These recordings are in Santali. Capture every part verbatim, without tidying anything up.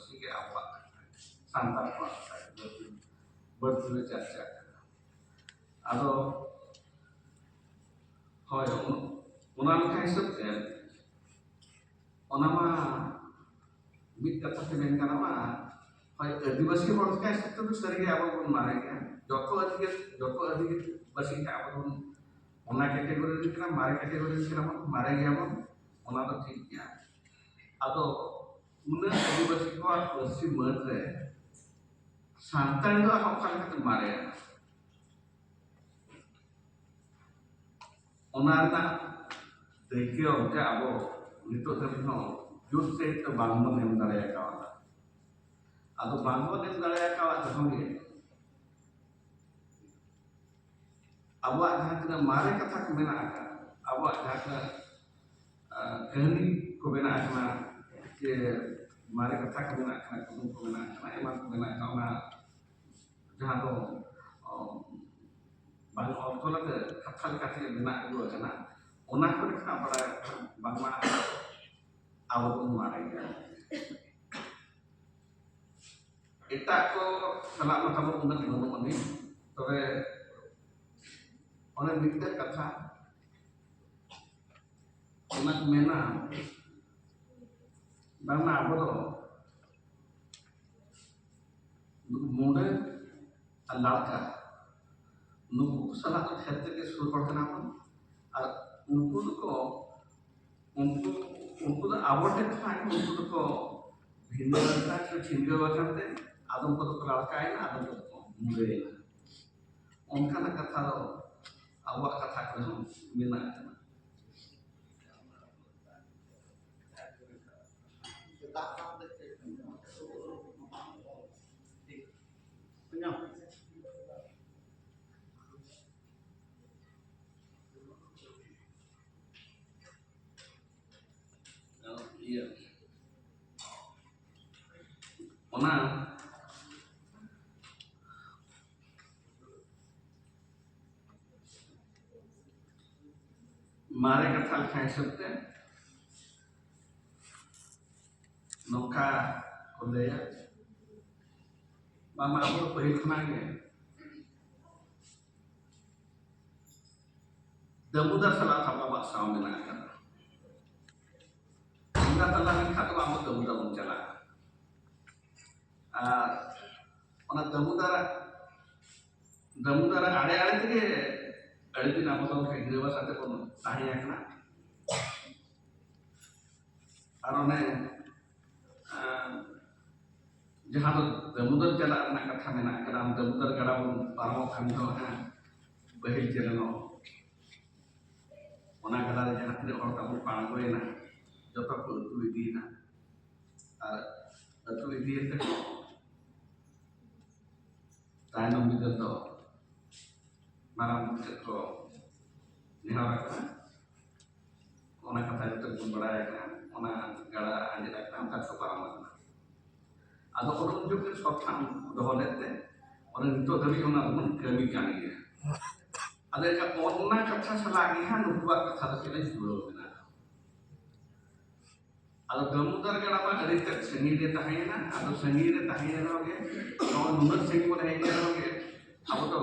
ᱯᱟᱹᱨᱥᱤ ᱜᱮ ᱟᱵᱚᱣᱟᱜ ᱠᱟᱛᱷᱟ, ᱥᱟᱱᱛᱟᱲ ᱠᱚᱣᱟᱜ ᱠᱟᱛᱷᱟ ᱜᱮ ᱵᱟᱹᱲᱛᱤ, ᱵᱟᱹᱲᱛᱤ ᱞᱮ ᱪᱟᱨᱪᱟᱜ ᱠᱟᱱᱟ᱾ ᱟᱫᱚ ᱦᱳᱭ, ᱚᱱ-, ᱚᱱᱟ ᱞᱮᱠᱟ ᱦᱤᱥᱟᱹᱵ ᱛᱮ ᱚᱱᱟ ᱢᱟ ᱢᱤᱫ ᱠᱟᱛᱷᱟ ᱛᱮ ᱢᱮᱱ ᱜᱟᱱᱚᱜᱼᱟ, ᱦᱳᱭ, ᱟᱹᱫᱤᱵᱟᱹᱥᱤ ᱦᱚᱲ ᱞᱮᱠᱟ ᱦᱤᱥᱟᱹᱵ ᱛᱮᱫᱚ ᱥᱟᱹᱨᱤᱜᱮ ᱟᱵᱚ ᱵᱚᱱ ᱢᱟᱨᱮ ᱜᱮᱭᱟ᱾ ᱡᱚᱛᱚ ᱟᱹᱫᱤᱵᱟᱹᱥᱤ, ᱡᱚᱛᱚ ᱟᱹᱫᱤᱵᱟᱹᱥᱤ ᱜᱮ ᱟᱵᱚ ᱵᱚᱱ ᱚᱱᱟ ᱠᱮᱴᱮᱜᱚᱨᱤ ᱨᱮᱱ ᱠᱟᱱᱟ, ᱢᱟᱨᱮ ᱠᱮᱴᱮᱜᱚᱨᱤ ᱨᱮᱱ ᱠᱟᱱᱟ ᱵᱚᱱ, ᱢᱟᱨᱮ ᱜᱮᱭᱟ ᱵᱚᱱ, ᱚᱱᱟ ᱫᱚ ᱴᱷᱤᱠ ᱜᱮᱭᱟ᱾ ᱟᱫᱚ ᱩᱱᱟᱹᱜ ᱟᱹᱫᱤᱵᱟᱹᱥᱤ ᱠᱚᱣᱟᱜ ᱯᱟᱹᱨᱥᱤ ᱢᱟᱹᱫᱽ ᱨᱮ ᱥᱟᱱᱛᱟᱲᱤ ᱫᱚ ᱟᱨᱦᱚᱸ ᱚᱠᱟ ᱞᱮᱠᱟᱛᱮ ᱢᱟᱨᱮᱭᱟ? ᱚᱱᱟ ᱨᱮᱱᱟᱜ ᱫᱟᱹᱭᱠᱟᱹ ᱚᱱᱛᱮ ᱟᱵᱚ ᱱᱤᱛᱚᱜ ᱫᱷᱟᱹᱵᱤᱡ ᱦᱚᱸ ᱡᱩᱛ ᱥᱟᱺᱦᱤᱡ ᱛᱮ ᱵᱟᱝᱵᱚᱱ ᱮᱢ ᱫᱟᱲᱮ ᱟᱠᱟᱣᱫᱟ᱾ ᱟᱫᱚ ᱵᱟᱝᱵᱚᱱ ᱮᱢ ᱫᱟᱲᱮ ᱟᱠᱟᱣᱟᱫ ᱡᱚᱠᱷᱚᱱ ᱜᱮ ᱟᱵᱚᱣᱟᱜ ᱡᱟᱦᱟᱸ ᱛᱤᱱᱟᱹᱜ ᱢᱟᱨᱮ ᱠᱟᱛᱷᱟ ᱠᱚ ᱢᱮᱱᱟᱜ ᱟᱠᱟᱫ, ᱟᱵᱚᱣᱟᱜ ᱡᱟᱦᱟᱸ ᱛᱤᱱᱟᱹᱜ, ᱟᱸ, ᱠᱟᱹᱦᱱᱤ ᱠᱚ ᱢᱮᱱᱟᱜ ᱟᱠᱟᱫ, ᱡᱮ ᱢᱟᱨᱮ ᱠᱟᱛᱷᱟ ᱠᱚ ᱢᱮᱱᱟᱜ ᱟᱠᱟᱫ, ᱠᱩᱫᱩᱢ ᱠᱚ ᱢᱮᱱᱟᱜ ᱟᱠᱟᱫ, ᱮᱢᱟᱱ ᱠᱚ ᱢᱮᱱᱟᱜ ᱟᱠᱟᱫ, ᱚᱱᱟ ᱡᱟᱦᱟᱸ ᱫᱚ, ᱚ, ᱵᱟᱝ ᱚᱞ ᱛᱚᱞ ᱟᱛᱮ ᱠᱟᱛᱷᱟ ᱞᱮᱠᱟᱛᱮ ᱢᱮᱱᱟᱜ ᱟᱹᱜᱩ ᱟᱠᱟᱱᱟ, ᱚᱱᱟ ᱠᱚᱨᱮ ᱠᱷᱚᱱᱟᱜ ᱵᱟᱲᱟᱭ ᱵᱟᱝᱢᱟ ᱟᱵᱚ ᱵᱚᱱ ᱢᱟᱨᱮ ᱜᱮᱭᱟ᱾ ᱮᱴᱟᱜ ᱠᱚ ᱥᱟᱞᱟᱜ ᱢᱟ ᱛᱟᱵᱚᱱ ᱩᱱᱟᱹᱜ ᱵᱟᱹᱱᱩᱜ ᱟᱹᱱᱤᱡ, ᱛᱚᱵᱮ ᱚᱱᱮ ᱢᱤᱫᱴᱮᱱ ᱠᱟᱛᱷᱟ ᱚᱱᱟ ᱠᱚ ᱢᱮᱱᱟ, ᱵᱟᱝᱢᱟ ᱟᱵᱚ ᱫᱚ ᱱᱩᱠᱩ ᱢᱩᱰᱟᱹ ᱟᱨ ᱞᱟᱲᱠᱟ, ᱱᱩᱠᱩ ᱠᱚ ᱥᱟᱞᱟᱜ ᱫᱚ ᱰᱷᱮᱨ ᱛᱮᱜᱮ ᱥᱩᱨ ᱦᱚᱲ ᱠᱟᱱᱟ ᱵᱚᱱ᱾ ᱟᱨ ᱩᱱᱠᱩ ᱫᱚᱠᱚ, ᱩᱱᱠᱩ, ᱩᱱᱠᱩ ᱫᱚ ᱟᱵᱚ ᱴᱷᱮᱱ ᱠᱷᱚᱱᱟᱜ ᱜᱮ ᱩᱱᱠᱩ ᱫᱚᱠᱚ ᱵᱷᱤᱱᱟᱹ ᱟᱠᱟᱱ ᱥᱮ ᱪᱷᱤᱱᱜᱟᱹᱣ ᱟᱠᱟᱱ ᱛᱮ, ᱟᱫᱚᱢ ᱠᱚᱫᱚ ᱠᱚ ᱞᱟᱲᱠᱟᱭᱮᱱᱟ, ᱟᱫᱚᱢ ᱠᱚᱫᱚ ᱠᱚ ᱢᱩᱰᱟᱹᱭᱮᱱᱟ᱾ ᱚᱱᱠᱟᱱᱟᱜ ᱠᱟᱛᱷᱟ ᱫᱚ ᱟᱵᱚᱣᱟᱜ ᱠᱟᱛᱷᱟ ᱠᱚᱨᱮ ᱦᱚᱸ ᱢᱮᱱᱟᱜ ᱟᱠᱟᱱᱟ᱾ ᱤᱭᱟᱹ, ᱚᱱᱟ ᱢᱟᱨᱮ ᱠᱟᱛᱷᱟ ᱞᱮᱠᱟ ᱦᱤᱥᱟᱹᱵ ᱛᱮ ᱱᱚᱝᱠᱟ ᱠᱚ ᱞᱟᱹᱭᱟ, ᱵᱟᱝᱢᱟ ᱟᱵᱚ ᱯᱟᱹᱦᱤᱞ ᱠᱷᱚᱱᱟᱜ ᱜᱮ ᱫᱟᱹᱢᱩᱫᱟᱨ ᱥᱟᱞᱟᱜ ᱟᱵᱚᱣᱟᱜ ᱥᱟᱶ ᱢᱮᱱᱟᱜ ᱟᱠᱟᱫᱟ᱾ ᱵᱚᱸᱜᱟ ᱛᱟᱞᱟ ᱞᱮᱱᱠᱷᱟᱱ ᱫᱚ ᱟᱵᱚ ᱫᱟᱹᱢᱩᱫᱟᱨ ᱵᱚᱱ ᱪᱟᱞᱟᱜᱼᱟ᱾ ᱟᱨ ᱚᱱᱟ ᱫᱟᱹᱢᱩᱫᱟᱨᱟᱜ ᱫᱟᱹᱢᱩᱫᱟᱨᱟᱜ ᱟᱲᱮ ᱟᱲᱮ ᱛᱮᱜᱮ ᱟᱹᱰᱤ ᱫᱤᱱ ᱟᱵᱚ ᱫᱚ ᱜᱤᱨᱟᱹᱵᱟᱥ ᱟᱛᱮ ᱵᱚᱱ ᱛᱟᱦᱮᱸ ᱟᱠᱟᱱᱟ᱾ ᱟᱨ ᱚᱱᱮ, ᱟᱸ, ᱡᱟᱦᱟᱸ ᱫᱚ ᱫᱟᱹᱢᱩᱫᱟᱨ ᱪᱟᱞᱟᱜ ᱨᱮᱱᱟᱜ ᱠᱟᱛᱷᱟ ᱢᱮᱱᱟᱜ ᱟᱠᱟᱫᱟ, ᱫᱟᱹᱢᱩᱫᱟᱨ ᱜᱟᱰᱟ ᱵᱚᱱ ᱯᱟᱨᱚᱢᱚᱜ ᱠᱷᱟᱱ ᱫᱚ ᱦᱟᱸᱜ ᱯᱟᱹᱦᱤᱞ ᱪᱮᱱᱮᱞ ᱚᱱᱟ ᱜᱟᱰᱟ ᱨᱮ ᱡᱟᱦᱟᱸ ᱛᱤᱱᱟᱹᱜ ᱦᱚᱲ ᱛᱟᱵᱚᱱ ᱠᱚ ᱟᱬᱜᱚᱭᱮᱱᱟ, ᱡᱚᱛᱚ ᱠᱚ ᱟᱹᱛᱩ ᱤᱫᱤᱭᱮᱱᱟ᱾ ᱟᱨ ᱟᱹᱛᱩ ᱤᱫᱤᱭᱮᱱ ᱛᱮᱠᱚ ᱛᱟᱭᱱᱚᱢ ᱵᱤᱫᱟᱹᱞ ᱫᱚ ᱢᱟᱨᱟᱝ ᱵᱩᱨᱩ ᱴᱷᱮᱱ ᱠᱚ ᱱᱮᱦᱚᱨ ᱟᱠᱟᱱᱟ᱾ ᱚᱱᱟ ᱠᱟᱛᱷᱟ ᱡᱚᱛᱚ ᱜᱮᱵᱚᱱ ᱵᱟᱲᱟᱭ ᱟᱠᱟᱱᱟ᱾ ᱚᱱᱟ ᱜᱟᱰᱟ ᱟᱸᱡᱮᱫ ᱟᱠᱟᱱᱟ, ᱚᱱᱠᱟ ᱛᱮᱠᱚ ᱯᱟᱨᱚᱢ ᱟᱠᱟᱱᱟ᱾ ᱟᱫᱚ ᱚᱱᱟ ᱩᱱ ᱡᱚᱠᱷᱚᱱ ᱥᱚᱛ ᱴᱷᱟᱶ ᱫᱚᱦᱚ ᱞᱮᱫ ᱛᱮ, ᱚᱱᱟ ᱱᱤᱛᱚᱜ ᱫᱷᱟᱹᱵᱤᱡ ᱚᱱᱟ ᱫᱚᱵᱚᱱ ᱠᱟᱹᱢᱤ ᱠᱟᱱ ᱜᱮᱭᱟ᱾ ᱟᱫᱚ ᱮᱱᱠᱷᱟᱱ ᱚᱱᱟ ᱠᱟᱛᱷᱟ ᱥᱟᱞᱟᱜ ᱜᱮ ᱦᱟᱸᱜ ᱱᱩᱠᱩᱣᱟᱜ ᱠᱟᱛᱷᱟ ᱫᱚ ᱪᱮᱫ ᱮ ᱡᱩᱲᱟᱹᱣ ᱢᱮᱱᱟᱜᱼᱟ᱾ ᱟᱫᱚ ᱫᱟᱹᱢᱩᱫᱟᱨ ᱜᱟᱰᱟ ᱢᱟ ᱟᱹᱰᱤ ᱛᱮᱫ ᱥᱟᱺᱜᱤᱧ ᱨᱮ ᱛᱟᱦᱮᱸᱭᱮᱱᱟ᱾ ᱟᱫᱚ ᱥᱟᱺᱜᱤᱧ ᱨᱮ ᱛᱟᱦᱮᱸᱭᱮᱱ ᱨᱮᱦᱚᱸ ᱜᱮ, ᱱᱚᱜᱼᱚᱭ ᱱᱩᱱᱟᱹᱜ ᱥᱟᱺᱜᱤᱧ ᱵᱚᱱ ᱦᱮᱡ ᱮᱱ ᱨᱮᱦᱚᱸ ᱜᱮ, ᱟᱵᱚ ᱫᱚ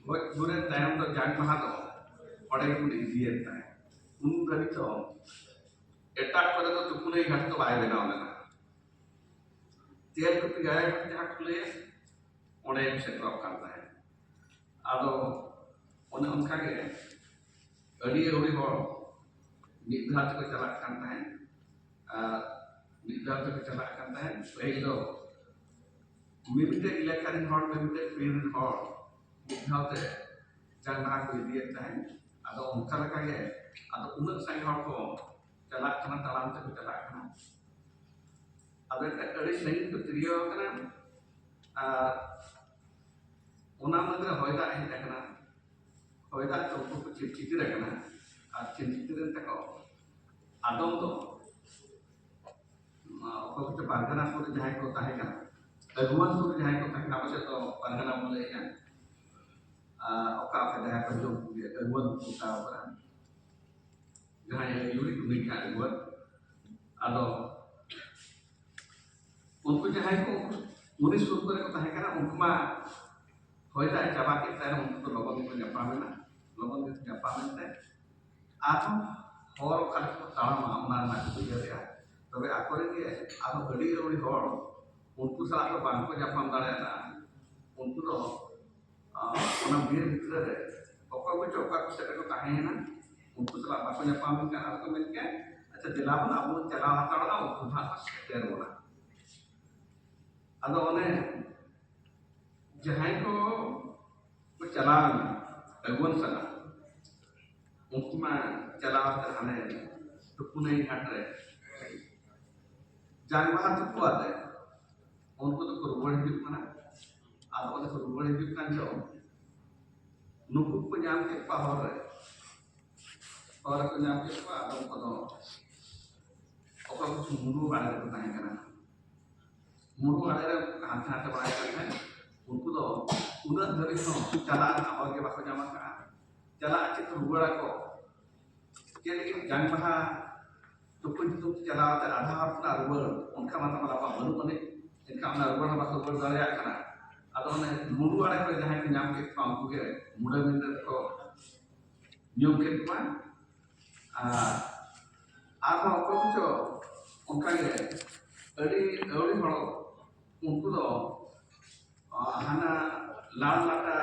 ᱜᱚᱡ ᱜᱩᱨᱮᱱ ᱛᱟᱭᱚᱢ ᱫᱚ ᱡᱟᱝ ᱵᱟᱦᱟ ᱫᱚ ᱚᱸᱰᱮ ᱜᱮᱵᱚᱱ ᱤᱫᱤᱭᱮᱫ ᱛᱟᱦᱮᱸᱫ᱾ ᱩᱱ ᱫᱷᱟᱹᱵᱤᱡ ᱫᱚ ᱮᱴᱟᱜ ᱠᱚᱨᱮ ᱫᱚ ᱛᱩᱯᱩᱱᱟᱹᱭ ᱜᱷᱟᱴ ᱫᱚ ᱵᱟᱭ ᱵᱮᱱᱟᱣ ᱞᱮᱱᱟ᱾ ᱛᱮᱞᱠᱩᱯᱤ ᱜᱟᱭᱟᱜᱷᱟᱴ ᱡᱟᱦᱟᱸ ᱠᱚ ᱞᱟᱹᱭᱟ, ᱚᱸᱰᱮ ᱜᱮ ᱥᱮᱴᱮᱨᱚᱜ ᱠᱟᱱ ᱛᱟᱦᱮᱸᱫ᱾ ᱟᱫᱚ ᱚᱱᱮ ᱚᱱᱠᱟ ᱜᱮ ᱟᱹᱰᱤ ᱟᱹᱣᱲᱤ ᱦᱚᱲ ᱢᱤᱫ ᱫᱷᱟᱣ ᱛᱮᱠᱚ ᱪᱟᱞᱟᱜ ᱠᱟᱱ ᱛᱟᱦᱮᱸᱫ᱾ ᱟᱨ ᱢᱤᱫ ᱫᱷᱟᱣ ᱛᱮᱠᱚ ᱪᱟᱞᱟᱜ ᱠᱟᱱ ᱛᱟᱦᱮᱸᱫ᱾ ᱯᱟᱹᱦᱤᱞ ᱫᱚ ᱢᱤᱢᱤᱫᱴᱮᱡ ᱮᱞᱟᱠᱟ ᱨᱮᱱ ᱦᱚᱲ, ᱢᱤᱢᱤᱫᱴᱮᱡ ᱯᱤᱲ ᱨᱮᱱ ᱦᱚᱲ ᱢᱤᱫ ᱫᱷᱟᱣ ᱛᱮ ᱡᱟᱝ ᱵᱟᱦᱟ ᱠᱚ ᱤᱫᱤᱭᱮᱫ ᱛᱟᱦᱮᱸᱫ᱾ ᱟᱫᱚ ᱚᱱᱠᱟ ᱞᱮᱠᱟ ᱜᱮ ᱟᱫᱚ ᱩᱱᱟᱹᱜ ᱥᱟᱸᱜᱮ ᱦᱚᱲ ᱠᱚ ᱪᱟᱞᱟᱜ ᱠᱟᱱᱟ, ᱛᱟᱲᱟᱢ ᱛᱮᱠᱚ ᱪᱟᱞᱟᱜ ᱠᱟᱱᱟ᱾ ᱟᱫᱚ ᱮᱱᱠᱷᱟᱱ ᱟᱹᱰᱤ ᱥᱟᱺᱜᱤᱧ ᱠᱚ ᱛᱤᱨᱭᱟᱹᱣ ᱟᱠᱟᱱᱟ᱾ ᱟᱨ ᱚᱱᱟ ᱢᱩᱫᱽᱨᱮ ᱦᱚᱭ ᱫᱟᱜ ᱦᱮᱡ ᱟᱠᱟᱱᱟ᱾ ᱦᱚᱭ ᱫᱟᱜ ᱛᱮ ᱩᱱᱠᱩ ᱠᱚ ᱪᱤᱨᱪᱤᱛᱤᱨ ᱟᱠᱟᱱᱟ᱾ ᱟᱨ ᱪᱤᱨᱪᱤᱛᱤᱨ ᱮᱱ ᱛᱮᱠᱚ ᱟᱫᱚᱢ ᱫᱚ, ᱚᱠᱚᱭ ᱠᱚᱪᱚ ᱯᱟᱨᱜᱟᱱᱟ ᱥᱩᱨ ᱨᱮ ᱡᱟᱦᱟᱸᱭ ᱠᱚ ᱛᱟᱦᱮᱸ ᱠᱟᱱᱟ, ᱟᱹᱜᱩᱣᱟᱹᱱ ᱥᱩᱨ ᱨᱮ ᱡᱟᱦᱟᱸᱭ ᱠᱚ ᱛᱟᱦᱮᱸ ᱠᱟᱱᱟ, ᱟᱵᱚ ᱥᱮᱫ ᱫᱚ ᱯᱟᱨᱜᱟᱱᱟ ᱵᱚᱱ ᱞᱟᱹᱭᱮᱫᱼᱟ᱾ ᱟᱨ ᱚᱠᱟ ᱚᱠᱟ ᱡᱟᱭᱜᱟ ᱠᱚᱨᱮ ᱫᱚ ᱩᱱᱠᱩ ᱜᱮ ᱟᱹᱜᱩᱣᱟᱹᱱ ᱠᱚ ᱢᱮᱛᱟᱣ ᱠᱟᱱᱟ, ᱡᱟᱦᱟᱸᱭ ᱟᱹᱭᱩᱨᱤᱡ ᱩᱱᱤ ᱜᱮ ᱦᱟᱸᱜ ᱟᱹᱜᱩᱣᱟᱹᱱ᱾ ᱟᱫᱚ ᱩᱱᱠᱩ ᱡᱟᱦᱟᱸᱭ ᱠᱚ ᱩᱱᱤ ᱥᱩᱨ ᱠᱚᱨᱮ ᱠᱚ ᱛᱟᱦᱮᱸ ᱠᱟᱱᱟ, ᱩᱱᱠᱩ ᱢᱟ ᱦᱚᱭ ᱫᱟᱜ ᱮ ᱪᱟᱵᱟ ᱠᱮᱫ ᱛᱟᱭ ᱨᱮᱦᱚᱸ ᱩᱱᱠᱩ ᱫᱚ ᱞᱚᱜᱚᱱ ᱜᱮᱠᱚ ᱧᱟᱯᱟᱢ ᱮᱱᱟ᱾ ᱞᱚᱜᱚᱱ ᱜᱮᱠᱚ ᱧᱟᱯᱟᱢ ᱮᱱᱛᱮ ᱟᱨᱦᱚᱸ ᱦᱚᱨ ᱚᱠᱟ ᱞᱮᱠᱟ ᱠᱚ ᱛᱟᱲᱟᱢᱟ ᱚᱱᱟ ᱨᱮᱱᱟᱜ ᱠᱚ ᱩᱭᱦᱟᱹᱨᱮᱜᱼᱟ᱾ ᱛᱚᱵᱮ ᱟᱠᱚᱨᱮᱱ ᱜᱮ ᱟᱨᱦᱚᱸ ᱟᱹᱰᱤ ᱟᱹᱣᱲᱤ ᱦᱚᱲ ᱩᱱᱠᱩ ᱥᱟᱞᱟᱜ ᱫᱚ ᱵᱟᱝᱠᱚ ᱧᱟᱯᱟᱢ ᱫᱟᱲᱮᱭᱟᱫᱟ᱾ ᱩᱱᱠᱩ ᱫᱚ ᱟᱨ ᱚᱱᱟ ᱵᱤᱨ ᱵᱷᱤᱛᱨᱤ ᱨᱮ ᱚᱠᱚᱭ ᱠᱚᱪᱚ ᱚᱠᱟ ᱠᱚ ᱥᱮᱫ ᱨᱮᱠᱚ ᱛᱟᱦᱮᱸᱭᱮᱱᱟ, ᱩᱱᱠᱩ ᱥᱟᱞᱟᱜ ᱵᱟᱠᱚ ᱧᱟᱯᱟᱢ ᱞᱮᱱᱠᱷᱟᱱ ᱟᱫᱚ ᱠᱚ ᱢᱮᱱ ᱠᱮᱫᱟ, "ᱟᱪᱪᱷᱟ, ᱫᱮᱞᱟ ᱵᱚᱱ ᱟᱵᱚ ᱵᱚᱱ ᱪᱟᱞᱟᱣ ᱦᱟᱛᱟᱲᱚᱜᱼᱟ, ᱩᱱᱠᱩ ᱦᱟᱸᱜ ᱠᱚ ᱥᱮᱴᱮᱨ ᱵᱚᱱᱟ᱾" ᱟᱫᱚ ᱚᱱᱮ ᱡᱟᱦᱟᱸᱭ ᱠᱚ ᱠᱚ ᱪᱟᱞᱟᱣ ᱮᱱᱟ ᱟᱹᱜᱩᱣᱟᱹᱱ ᱥᱟᱞᱟᱜ, ᱩᱱᱠᱩ ᱢᱟ ᱪᱟᱞᱟᱣ ᱠᱟᱛᱮ ᱦᱟᱱᱮ ᱛᱩᱯᱩᱱᱟᱹᱭ ᱜᱷᱟᱴ ᱨᱮ ᱡᱟᱝ ᱵᱟᱦᱟ ᱛᱩᱯᱩ ᱟᱛᱮ ᱩᱱᱠᱩ ᱫᱚᱠᱚ ᱨᱩᱣᱟᱹᱲ ᱦᱤᱡᱩᱜ ᱠᱟᱱᱟ᱾ ᱟᱫᱚ ᱚᱸᱰᱮ ᱠᱚ ᱨᱩᱣᱟᱹᱲ ᱦᱤᱡᱩᱜ ᱠᱟᱱ ᱪᱚ, ᱱᱩᱠᱩ ᱠᱚ ᱧᱟᱢ ᱠᱮᱫ ᱠᱚᱣᱟ ᱦᱚᱨ ᱨᱮ᱾ ᱦᱚᱨ ᱨᱮᱠᱚ ᱧᱟᱢ ᱠᱮᱫ ᱠᱚᱣᱟ, ᱟᱫᱚ ᱩᱱᱠᱩ ᱫᱚ ᱚᱠᱟ ᱠᱚᱪᱚ ᱢᱩᱰᱩ ᱟᱲᱮ ᱨᱮᱠᱚ ᱛᱟᱦᱮᱸ ᱠᱟᱱᱟ᱾ ᱢᱩᱰᱩ ᱟᱲᱮ ᱨᱮ ᱦᱟᱱᱛᱮ ᱱᱟᱛᱮ ᱵᱟᱲᱟᱭ ᱠᱟᱱ ᱛᱟᱦᱮᱸᱫ᱾ ᱩᱱᱠᱩ ᱫᱚ ᱩᱱᱟᱹᱜ ᱫᱷᱟᱹᱵᱤᱡ ᱦᱚᱸ ᱪᱟᱞᱟᱜ ᱨᱮᱱᱟᱜ ᱦᱚᱨ ᱜᱮ ᱵᱟᱠᱚ ᱧᱟᱢ ᱟᱠᱟᱫᱼᱟ᱾ ᱪᱟᱞᱟᱜ ᱪᱮᱫ ᱠᱚ ᱨᱩᱣᱟᱹᱲ ᱟᱠᱚ? ᱪᱮᱫ ᱞᱟᱹᱜᱤᱫ ᱡᱟᱝ ᱵᱟᱦᱟ ᱛᱩᱯᱩ ᱧᱩᱛᱩᱢ ᱛᱮ ᱪᱟᱞᱟᱣ ᱠᱟᱛᱮ ᱟᱫᱷᱟ ᱦᱚᱨ ᱠᱷᱚᱱᱟᱜ ᱨᱩᱣᱟᱹᱲ, ᱚᱱᱠᱟ ᱢᱟᱛᱟᱢ ᱟᱵᱚᱣᱟᱜ ᱵᱟᱹᱱᱩᱜ ᱟᱹᱱᱤᱡ᱾ ᱮᱱᱠᱷᱟᱱ ᱚᱱᱟ ᱨᱩᱣᱟᱹᱲ ᱦᱚᱸ ᱵᱟᱠᱚ ᱨᱩᱣᱟᱹᱲ ᱫᱟᱲᱮᱭᱟᱜ ᱠᱟᱱᱟ᱾ ᱟᱫᱚ ᱚᱱᱮ ᱢᱩᱰᱩ ᱟᱲᱮ ᱠᱚᱨᱮ ᱡᱟᱦᱟᱸᱭ ᱠᱚ ᱧᱟᱢ ᱠᱮᱫ ᱠᱚᱣᱟ, ᱩᱱᱠᱩ ᱜᱮ ᱢᱩᱰᱟᱹ ᱢᱮᱱᱛᱮ ᱠᱚ ᱧᱩᱢ ᱠᱮᱫ ᱠᱚᱣᱟ᱾ ᱟᱨ ᱟᱨᱦᱚᱸ ᱚᱠᱚᱭ ᱠᱚᱪᱚ ᱚᱱᱠᱟᱜᱮ ᱟᱹᱰᱤ ᱟᱹᱣᱲᱤ ᱦᱚᱲ, ᱩᱱᱠᱩ ᱫᱚ ᱟᱨ ᱦᱟᱱᱟ ᱞᱟᱲ ᱞᱟᱴᱟ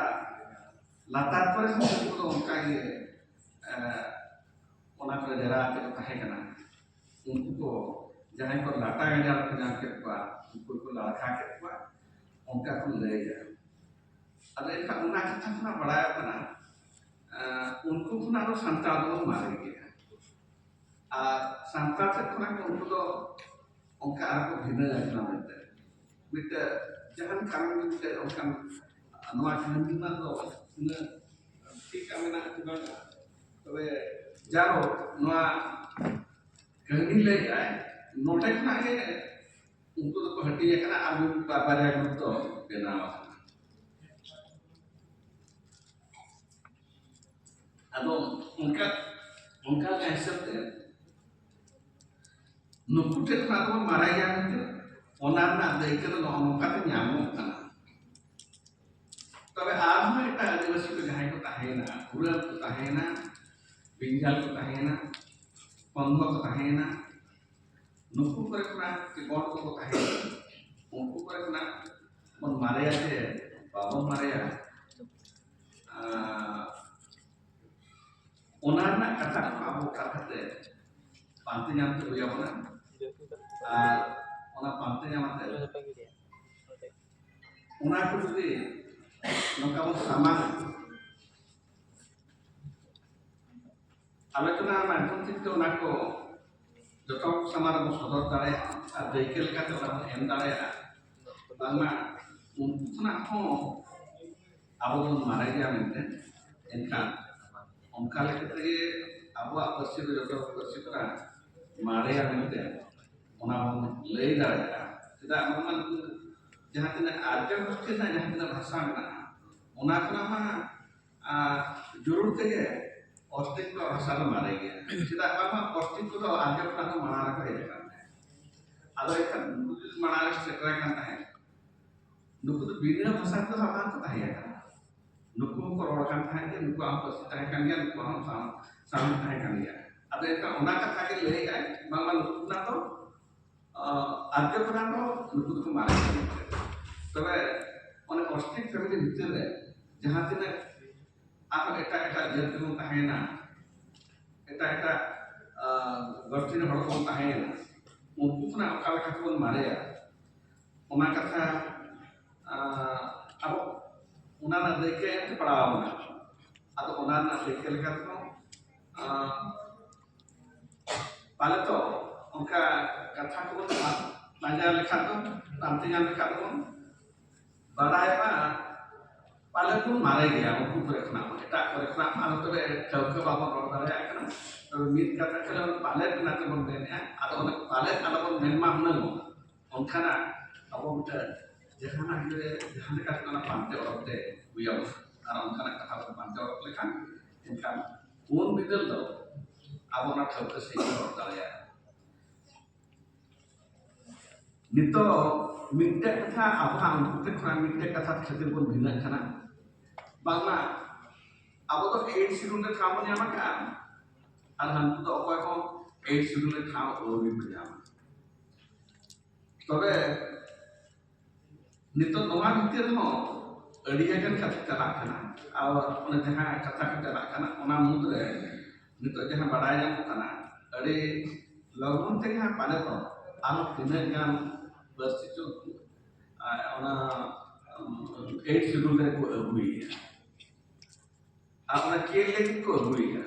ᱞᱟᱛᱟᱨ ᱠᱚᱨᱮ ᱦᱚᱸ ᱩᱱᱠᱩ ᱫᱚ ᱚᱱᱠᱟ ᱜᱮ, ᱮ, ᱚᱱᱟ ᱠᱚᱨᱮ ᱰᱮᱨᱟ ᱠᱟᱛᱮ ᱠᱚ ᱛᱟᱦᱮᱸ ᱠᱟᱱᱟ᱾ ᱩᱱᱠᱩ ᱠᱚ ᱡᱟᱦᱟᱸᱭ ᱠᱚ ᱞᱟᱴᱟ ᱜᱟᱡᱟᱲ ᱠᱚ ᱧᱟᱢ ᱠᱮᱫ ᱠᱚᱣᱟ, ᱩᱱᱠᱩ ᱠᱚ ᱞᱟᱲᱠᱷᱟ ᱠᱮᱫ ᱠᱚᱣᱟ, ᱚᱱᱠᱟ ᱠᱚ ᱞᱟᱹᱭᱟ᱾ ᱟᱫᱚ ᱮᱱᱠᱷᱟᱱ ᱚᱱᱟ ᱠᱟᱛᱷᱟ ᱠᱷᱚᱱᱟᱜ ᱵᱟᱲᱟᱭᱚᱜ ᱠᱟᱱᱟ, ᱮ, ᱩᱱᱠᱩ ᱠᱷᱚᱱᱟᱜ ᱫᱚ ᱥᱟᱱᱛᱟᱲ ᱫᱚᱵᱚᱱ ᱢᱟᱨᱮ ᱜᱮᱭᱟ᱾ ᱟᱨ ᱥᱟᱱᱛᱟᱲ ᱥᱮᱫ ᱠᱷᱚᱱᱟᱜ ᱜᱮ ᱩᱱᱠᱩ ᱫᱚ ᱚᱱᱠᱟ ᱟᱨ ᱠᱚ ᱵᱷᱤᱱᱟᱹ ᱟᱠᱟᱱᱟ ᱢᱮᱱᱛᱮ᱾ ᱢᱤᱫᱴᱮᱱ ᱡᱟᱦᱟᱱ ᱠᱟᱨᱚᱱ ᱜᱮ ᱢᱤᱫᱴᱮᱱ ᱚᱱᱠᱟᱱ ᱱᱚᱣᱟ ᱠᱟᱹᱦᱱᱤ ᱨᱮᱱᱟᱜ ᱫᱚ ᱛᱤᱱᱟᱹᱜ ᱴᱷᱤᱠᱟ ᱢᱮᱱᱟᱜᱼᱟ ᱥᱮ ᱵᱟᱝᱟ, ᱛᱚᱵᱮ ᱡᱟᱭᱦᱳᱠ ᱱᱚᱣᱟ ᱠᱟᱹᱦᱱᱤ ᱞᱟᱹᱭᱮᱫᱟᱭ, ᱱᱚᱰᱮ ᱠᱷᱚᱱᱟᱜ ᱜᱮ ᱩᱱᱠᱩ ᱫᱚᱠᱚ ᱦᱟᱹᱴᱤᱧ ᱟᱠᱟᱱᱟ ᱟᱨ ᱢᱤᱫ ᱵᱟᱨ ᱵᱟᱨᱭᱟ ᱜᱨᱩᱯ ᱫᱚ ᱵᱮᱱᱟᱣ ᱟᱠᱟᱱᱟ᱾ ᱟᱫᱚ ᱚᱱᱠᱟ ᱚᱱᱠᱟ ᱞᱮᱠᱟ ᱦᱤᱥᱟᱹᱵ ᱛᱮ ᱱᱩᱠᱩ ᱴᱷᱮᱱ ᱠᱷᱚᱱᱟᱜ ᱫᱚᱵᱚᱱ ᱢᱟᱨᱮ ᱜᱮᱭᱟ ᱢᱮᱱᱛᱮ ᱚᱱᱟ ᱨᱮᱱᱟᱜ ᱫᱟᱹᱭᱠᱟᱹ ᱫᱚ ᱱᱚᱜᱼᱚ ᱱᱚᱝᱠᱟ ᱛᱮ ᱧᱟᱢᱚᱜ ᱠᱟᱱᱟ᱾ ᱛᱚᱵᱮ ᱟᱨᱦᱚᱸ ᱮᱴᱟᱜ ᱟᱹᱫᱤᱵᱟᱹᱥᱤ ᱠᱚ ᱡᱟᱦᱟᱸᱭ ᱠᱚ ᱛᱟᱦᱮᱸᱭᱮᱱᱟ, ᱩᱨᱟᱹᱣ ᱠᱚ ᱛᱟᱦᱮᱸᱭᱮᱱᱟ, ᱵᱤᱧᱡᱟᱞ ᱠᱚ ᱛᱟᱦᱮᱸᱭᱮᱱᱟ, ᱠᱚᱱᱫᱷᱚ ᱠᱚ ᱛᱟᱦᱮᱸᱭᱮᱱᱟ, ᱱᱩᱠᱩ ᱠᱚᱨᱮ ᱠᱷᱚᱱᱟᱜ ᱪᱮ ᱜᱚᱸᱰ ᱠᱚᱠᱚ ᱛᱟᱦᱮᱸᱭᱮᱱᱟ, ᱩᱱᱠᱩ ᱠᱚᱨᱮ ᱠᱷᱚᱱᱟᱜ ᱵᱚᱱ ᱢᱟᱨᱮᱭᱟ ᱥᱮ ᱵᱟᱵᱚᱱ ᱢᱟᱨᱮᱭᱟ, ᱟᱨ ᱚᱱᱟ ᱨᱮᱱᱟᱜ ᱠᱟᱛᱷᱟ ᱠᱚ ᱟᱵᱚ ᱚᱠᱟ ᱞᱮᱠᱟᱛᱮ ᱯᱟᱱᱛᱮ ᱧᱟᱢ ᱛᱮ ᱦᱩᱭ ᱟᱵᱚᱱᱟ, ᱟᱨ ᱚᱱᱟ ᱯᱟᱱᱛᱮ ᱧᱟᱢ ᱟᱛᱮ ᱚᱱᱟ ᱠᱚ ᱡᱩᱫᱤ ᱱᱚᱝᱠᱟ ᱵᱚᱱ ᱥᱟᱢᱟᱝᱟ, ᱟᱞᱳᱪᱚᱱᱟ ᱢᱟᱫᱽᱫᱷᱚᱢ ᱛᱮ ᱚᱱᱟ ᱠᱚ ᱡᱚᱛᱚ ᱦᱚᱲ ᱥᱟᱢᱟᱝ ᱨᱮᱵᱚᱱ ᱥᱚᱫᱚᱨ ᱫᱟᱲᱮᱭᱟᱜᱼᱟ ᱟᱨ ᱫᱟᱹᱭᱠᱟᱹ ᱞᱮᱠᱟᱛᱮ ᱚᱱᱟ ᱵᱚᱱ ᱮᱢ ᱫᱟᱲᱮᱭᱟᱜᱼᱟ᱾ ᱵᱟᱝᱢᱟ ᱩᱱᱠᱩ ᱠᱷᱚᱱᱟᱜ ᱦᱚᱸ ᱟᱵᱚ ᱵᱚᱱ ᱢᱟᱨᱮ ᱜᱮᱭᱟ ᱢᱮᱱᱛᱮ, ᱮᱱᱠᱷᱟᱱ ᱚᱱᱠᱟ ᱞᱮᱠᱟ ᱛᱮᱜᱮ ᱟᱵᱚᱣᱟᱜ ᱯᱟᱹᱨᱥᱤ ᱫᱚ ᱡᱚᱛᱚ ᱯᱟᱹᱨᱥᱤ ᱠᱷᱚᱱᱟᱜ ᱢᱟᱨᱮᱭᱟ ᱢᱮᱱᱛᱮ ᱚᱱᱟ ᱵᱚᱱ ᱞᱟᱹᱭ ᱫᱟᱲᱮᱭᱟᱜᱼᱟ᱾ ᱪᱮᱫᱟᱜ ᱵᱟᱝᱢᱟ ᱱᱩᱠᱩ ᱡᱟᱦᱟᱸ ᱛᱤᱱᱟᱹᱜ ᱟᱨᱡᱚ ᱜᱳᱥᱴᱤ ᱨᱮᱱᱟᱜ ᱡᱟᱦᱟᱸ ᱛᱤᱱᱟᱹᱜ ᱵᱷᱟᱥᱟ ᱢᱮᱱᱟᱜᱼᱟ, ᱚᱱᱟ ᱠᱷᱚᱱᱟᱜ ᱢᱟ ᱟᱨ ᱡᱟᱹᱨᱩᱲ ᱛᱮᱜᱮ ᱚᱥᱴᱨᱤᱠ ᱠᱚᱣᱟᱜ ᱵᱷᱟᱥᱟ ᱫᱚ ᱢᱟᱨᱮ ᱜᱮᱭᱟ᱾ ᱪᱮᱫᱟᱜ ᱵᱟᱝᱢᱟ ᱚᱥᱴᱨᱤᱠ ᱠᱚᱫᱚ ᱟᱨᱡᱚ ᱠᱷᱚᱱᱟᱜ ᱫᱚ ᱢᱟᱲᱟᱝ ᱨᱮᱠᱚ ᱦᱮᱡ ᱟᱠᱟᱱ ᱛᱟᱦᱮᱸᱫ᱾ ᱟᱫᱚ ᱮᱱᱠᱷᱟᱱ ᱩᱱᱠᱩ ᱡᱩᱫᱤ ᱢᱟᱲᱟᱝ ᱨᱮᱠᱚ ᱥᱮᱴᱮᱨ ᱟᱠᱟᱱ ᱛᱟᱦᱮᱸᱫ, ᱱᱩᱠᱩ ᱫᱚ ᱵᱤᱱᱟᱹ ᱵᱷᱟᱥᱟ ᱛᱮᱫᱚ ᱦᱟᱸᱜ ᱵᱟᱝ ᱠᱚ ᱛᱟᱦᱮᱸ ᱟᱠᱟᱱᱟ᱾ ᱱᱩᱠᱩ ᱦᱚᱸᱠᱚ ᱨᱚᱲ ᱠᱟᱱ ᱛᱟᱦᱮᱸᱫ ᱜᱮ, ᱱᱩᱠᱩᱣᱟᱜ ᱦᱚᱸ ᱯᱟᱹᱨᱥᱤ ᱛᱟᱦᱮᱸ ᱠᱟᱱ ᱜᱮᱭᱟ, ᱱᱩᱠᱩᱣᱟᱜ ᱦᱚᱸ ᱥᱟᱶ-, ᱥᱟᱶᱦᱮᱫ ᱛᱟᱦᱮᱸ ᱠᱟᱱ ᱜᱮᱭᱟ᱾ ᱟᱫᱚ ᱮᱱᱠᱷᱟᱱ ᱚᱱᱟ ᱠᱟᱛᱷᱟ ᱜᱮ ᱞᱟᱹᱭᱮᱫᱼᱟᱭ, ᱵᱟᱝᱢᱟ ᱱᱩᱠᱩ ᱠᱷᱚᱱᱟᱜ ᱫᱚ ᱟᱨᱡᱚ ᱠᱷᱚᱱᱟᱜ ᱫᱚ ᱱᱩᱠᱩ ᱫᱚᱠᱚ ᱢᱟᱨᱮ ᱜᱮᱭᱟ᱾ ᱛᱚᱵᱮ ᱚᱱᱮ ᱚᱥᱴᱨᱤᱠ ᱯᱷᱮᱢᱤᱞᱤ ᱵᱷᱤᱛᱤᱨ ᱨᱮ ᱡᱟᱦᱟᱸ ᱛᱤᱱᱟᱹᱜ ᱟᱨᱦᱚᱸ ᱮᱴᱟᱜ ᱮᱴᱟᱜ ᱡᱟᱹᱛ ᱨᱮᱵᱚᱱ ᱛᱟᱦᱮᱸᱭᱮᱱᱟ, ᱮᱴᱟᱜ ᱮᱴᱟᱜ ᱜᱳᱥᱴᱤ ᱨᱮᱱ ᱦᱚᱲ ᱠᱚᱵᱚᱱ ᱛᱟᱦᱮᱸᱭᱮᱱᱟ, ᱩᱱᱠᱩ ᱠᱷᱚᱱᱟᱜ ᱚᱠᱟ ᱞᱮᱠᱟ ᱛᱮᱵᱚᱱ ᱢᱟᱨᱮᱭᱟ, ᱚᱱᱟ ᱠᱟᱛᱷᱟ ᱟᱵᱚ ᱚᱱᱟ ᱨᱮᱱᱟᱜ ᱫᱟᱹᱭᱠᱟᱹ ᱮᱢ ᱯᱟᱲᱟᱣ ᱵᱚᱱᱟ᱾ ᱟᱫᱚ ᱚᱱᱟ ᱨᱮᱱᱟᱜ ᱫᱟᱹᱭᱠᱟᱹ ᱞᱮᱠᱟ ᱛᱮᱦᱚᱸ ᱯᱟᱞᱮ ᱛᱚ ᱚᱱᱠᱟ ᱠᱟᱛᱷᱟ ᱠᱚᱵᱚᱱ ᱯᱟᱸᱡᱟ ᱞᱮᱠᱷᱟᱱ ᱫᱚ, ᱯᱟᱱᱛᱮ ᱧᱟᱢ ᱞᱮᱠᱷᱟᱱ ᱫᱚᱵᱚᱱ ᱵᱟᱲᱟᱭ ᱢᱟ ᱯᱟᱞᱮ ᱵᱚᱱ ᱢᱟᱨᱮ ᱜᱮᱭᱟ ᱩᱱᱠᱩ ᱠᱚᱨᱮ ᱠᱷᱚᱱᱟᱜ ᱦᱚᱸ, ᱮᱴᱟᱜ ᱠᱚᱨᱮ ᱠᱷᱚᱱᱟᱜ ᱦᱚᱸ᱾ ᱟᱫᱚ ᱛᱚᱵᱮ ᱴᱷᱟᱹᱣᱠᱟᱹ ᱵᱟᱵᱚᱱ ᱨᱚᱲ ᱫᱟᱲᱮᱭᱟᱜ ᱠᱟᱱᱟ᱾ ᱛᱚᱵᱮ ᱢᱤᱫ ᱠᱟᱛᱷᱟ ᱠᱷᱟᱹᱞᱤ ᱚᱱᱟ ᱯᱟᱞᱮᱫ ᱢᱮᱱᱟᱜ ᱛᱮᱵᱚᱱ ᱢᱮᱱᱮᱫᱼᱟ᱾ ᱟᱫᱚ ᱚᱱᱟ ᱯᱟᱞᱮᱫ ᱟᱞᱚᱵᱚᱱ ᱢᱮᱱ ᱢᱟ ᱦᱩᱱᱟᱹᱝ, ᱚᱱᱠᱟᱱᱟᱜ ᱟᱵᱚ ᱢᱤᱫᱴᱮᱱ ᱡᱟᱦᱟᱱᱟᱜ ᱜᱮ ᱡᱟᱦᱟᱸ ᱞᱮᱠᱟ ᱛᱮ ᱚᱱᱟ ᱯᱟᱱᱛᱮ ᱚᱰᱚᱠ ᱛᱮ ᱦᱩᱭ ᱟᱵᱚᱱᱟ᱾ ᱟᱨ ᱚᱱᱠᱟᱱᱟᱜ ᱠᱟᱛᱷᱟ ᱵᱚᱱ ᱯᱟᱱᱛᱮ ᱚᱰᱚᱠ ᱞᱮᱠᱷᱟᱱ ᱮᱱᱠᱷᱟᱱ ᱩᱱ ᱵᱤᱫᱟᱹᱞ ᱫᱚ ᱟᱵᱚ ᱚᱱᱟ ᱴᱷᱟᱹᱣᱠᱟᱹ ᱥᱟᱺᱦᱤᱡ ᱵᱚᱱ ᱨᱚᱲ ᱫᱟᱲᱮᱭᱟᱜᱼᱟ᱾ ᱱᱤᱛᱚᱜ ᱢᱤᱫᱴᱮᱡ ᱠᱟᱛᱷᱟ ᱟᱵᱚ ᱦᱟᱸᱜ ᱩᱱᱠᱩ ᱴᱷᱮᱱ ᱠᱷᱚᱱᱟᱜ ᱢᱤᱫᱴᱮᱡ ᱠᱟᱛᱷᱟ ᱠᱷᱟᱹᱛᱤᱨ ᱵᱚᱱ ᱵᱷᱤᱱᱟᱹᱜ ᱠᱟᱱᱟ, ᱵᱟᱝᱢᱟ ᱟᱵᱚ ᱫᱚ ᱮᱭᱤᱴ ᱥᱤᱰᱩᱞ ᱨᱮ ᱴᱷᱟᱶ ᱵᱚᱱ ᱧᱟᱢ ᱟᱠᱟᱫᱼᱟ ᱟᱨ ᱦᱟᱱᱠᱩ ᱫᱚ ᱚᱠᱚᱭ ᱦᱚᱸ ᱮᱭᱤᱴ ᱥᱤᱰᱩᱞ ᱨᱮ ᱴᱷᱟᱶ ᱟᱹᱣᱨᱤ ᱠᱚ ᱧᱟᱢᱟ᱾ ᱛᱚᱵᱮ ᱱᱤᱛᱚᱜ ᱱᱚᱣᱟ ᱵᱷᱤᱛᱤᱨ ᱨᱮᱦᱚᱸ ᱟᱹᱰᱤ ᱜᱟᱱ ᱠᱟᱛᱷᱟ ᱪᱟᱞᱟᱜ ᱠᱟᱱᱟ᱾ ᱟᱨ ᱚᱱᱮ ᱡᱟᱦᱟᱸ ᱠᱟᱛᱷᱟ ᱠᱚ ᱪᱟᱞᱟᱜ ᱠᱟᱱᱟ, ᱚᱱᱟ ᱢᱩᱫᱽᱨᱮ ᱱᱤᱛᱚᱜ ᱡᱟᱦᱟᱸ ᱵᱟᱰᱟᱭ ᱧᱟᱢᱚᱜ ᱠᱟᱱᱟ, ᱟᱹᱰᱤ ᱞᱚᱜᱚᱱ ᱛᱮᱜᱮ ᱦᱟᱸᱜ ᱯᱟᱞᱮ ᱫᱚ ᱟᱨᱚ ᱛᱤᱱᱟᱹᱜ ᱜᱟᱱ ᱯᱟᱹᱨᱥᱤ ᱪᱚ, ᱟᱨ ᱚᱱᱟ ᱮᱭᱤᱴ ᱥᱤᱰᱩᱞ ᱨᱮᱠᱚ ᱟᱹᱜᱩᱭᱮᱫᱼᱟ᱾ ᱟᱨ ᱚᱱᱟ ᱪᱮᱫ ᱞᱟᱹᱜᱤᱫ ᱠᱚ ᱟᱹᱜᱩᱭᱮᱫᱼᱟ?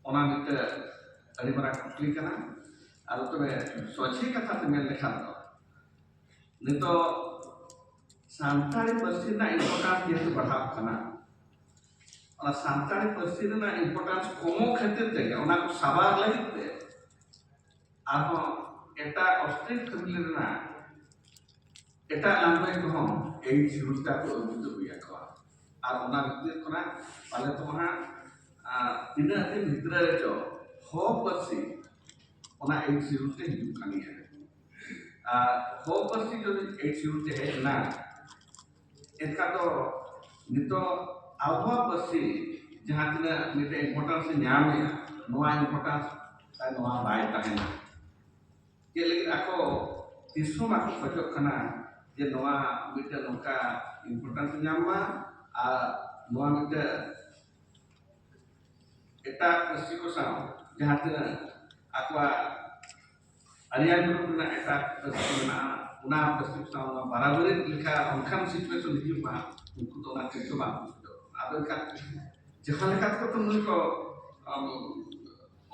ᱚᱱᱟ ᱢᱤᱫᱴᱮᱱ ᱟᱹᱰᱤ ᱢᱟᱨᱟᱝ ᱠᱩᱠᱞᱤ ᱠᱟᱱᱟ᱾ ᱟᱫᱚ ᱛᱚᱵᱮ ᱥᱚᱡᱷᱮ ᱠᱟᱛᱷᱟ ᱛᱮ ᱢᱮᱱ ᱞᱮᱠᱷᱟᱱ ᱫᱚ, ᱱᱤᱛᱚᱜ ᱥᱟᱱᱛᱟᱲᱤ ᱯᱟᱹᱨᱥᱤ ᱨᱮᱱᱟᱜ ᱤᱢᱯᱚᱨᱴᱮᱱᱥ ᱡᱮᱦᱮᱛᱩ ᱵᱟᱲᱦᱟᱜ ᱠᱟᱱᱟ, ᱚᱱᱟ ᱥᱟᱱᱛᱟᱲᱤ ᱯᱟᱹᱨᱥᱤ ᱨᱮᱱᱟᱜ ᱤᱢᱯᱚᱨᱴᱮᱱᱥ ᱠᱚᱢᱚᱜ ᱠᱷᱟᱹᱛᱤᱨ ᱛᱮᱜᱮ ᱚᱱᱟ ᱠᱚ ᱥᱟᱵᱟᱨ ᱞᱟᱹᱜᱤᱫ ᱛᱮ ᱟᱨᱦᱚᱸ ᱮᱴᱟᱜ ᱚᱥᱴᱨᱤᱠ ᱯᱷᱮᱢᱤᱞᱤ ᱨᱮᱱᱟᱜ ᱮᱴᱟᱜ ᱞᱮᱝᱜᱩᱭᱮᱡᱽ ᱠᱚᱦᱚᱸ ᱮᱭᱤᱴ ᱥᱤᱰᱩᱞ ᱛᱮᱠᱚ ᱟᱹᱜᱩ ᱦᱩᱭ ᱟᱠᱚᱣᱟ᱾ ᱟᱨ ᱚᱱᱟ ᱵᱷᱤᱛᱤᱨ ᱠᱷᱚᱱᱟᱜ ᱯᱟᱞᱮ ᱫᱚ ᱦᱟᱸᱜ, ᱟᱨ ᱛᱤᱱᱟᱹᱜ ᱫᱤᱱ ᱵᱷᱤᱛᱨᱤ ᱨᱮᱪᱚ ᱦᱚ ᱯᱟᱹᱨᱥᱤ ᱚᱱᱟ ᱮᱭᱤᱴ ᱥᱤᱰᱩᱞ ᱛᱮ ᱦᱤᱡᱩᱜ ᱠᱟᱱ ᱜᱮᱭᱟ᱾ ᱟᱨ ᱦᱚ ᱯᱟᱹᱨᱥᱤ ᱡᱩᱫᱤ ᱮᱭᱤᱴ ᱥᱤᱰᱩᱞ ᱛᱮ ᱦᱮᱡ ᱮᱱᱟ, ᱮᱱᱠᱷᱟᱱ ᱫᱚ ᱱᱤᱛᱚᱜ ᱟᱵᱚᱣᱟᱜ ᱯᱟᱹᱨᱥᱤ ᱡᱟᱦᱟᱸ ᱛᱤᱱᱟᱹᱜ ᱢᱤᱫᱴᱮᱱ ᱤᱢᱯᱚᱨᱴᱮᱱᱥ ᱮ ᱧᱟᱢᱮᱫᱼᱟ, ᱱᱚᱣᱟ ᱤᱢᱯᱚᱨᱴᱮᱱᱥ ᱛᱟᱭ ᱱᱚᱣᱟ ᱵᱟᱭ ᱛᱟᱦᱮᱱᱟ᱾ ᱪᱮᱫ ᱞᱟᱹᱜᱤᱫ ᱟᱠᱚ ᱛᱤᱥ ᱦᱚᱸ ᱵᱟᱠᱚ ᱠᱷᱚᱡᱚᱜ ᱠᱟᱱᱟ ᱡᱮ ᱱᱚᱣᱟ ᱢᱤᱫᱴᱮᱱ ᱱᱚᱝᱠᱟ ᱤᱢᱯᱚᱨᱴᱮᱱᱥ ᱧᱟᱢ ᱢᱟ ᱟᱨ ᱱᱚᱣᱟ ᱢᱤᱫᱴᱮᱱ ᱮᱴᱟᱜ ᱯᱟᱹᱨᱥᱤ ᱠᱚ ᱥᱟᱶ ᱡᱟᱦᱟᱸ ᱛᱤᱱᱟᱹᱜ ᱟᱠᱚᱣᱟᱜ ᱟᱨᱭᱟᱱ ᱜᱨᱩᱯ ᱨᱮᱱᱟᱜ ᱮᱴᱟᱜ ᱯᱟᱹᱨᱥᱤ ᱢᱮᱱᱟᱜᱼᱟ, ᱚᱱᱟ ᱯᱟᱹᱨᱥᱤ ᱠᱚ ᱥᱟᱶ ᱱᱚᱣᱟ ᱵᱟᱨᱟᱵᱟᱹᱨᱤ ᱞᱮᱠᱟ ᱚᱱᱠᱟᱱ ᱥᱤᱪᱩᱭᱮᱥᱚᱱ ᱦᱤᱡᱩᱜ ᱢᱟ, ᱩᱱᱠᱩ ᱫᱚ ᱚᱱᱟ ᱛᱤᱥ ᱦᱚᱸ ᱵᱟᱝ ᱠᱚ ᱠᱷᱚᱡᱚᱜ ᱠᱟᱱᱟ᱾ ᱟᱫᱚ ᱮᱱᱠᱷᱟᱱ ᱡᱟᱦᱟᱸ ᱞᱮᱠᱟ ᱛᱮᱠᱚ ᱛᱩᱞᱩᱡ ᱠᱚ, ᱟᱢ,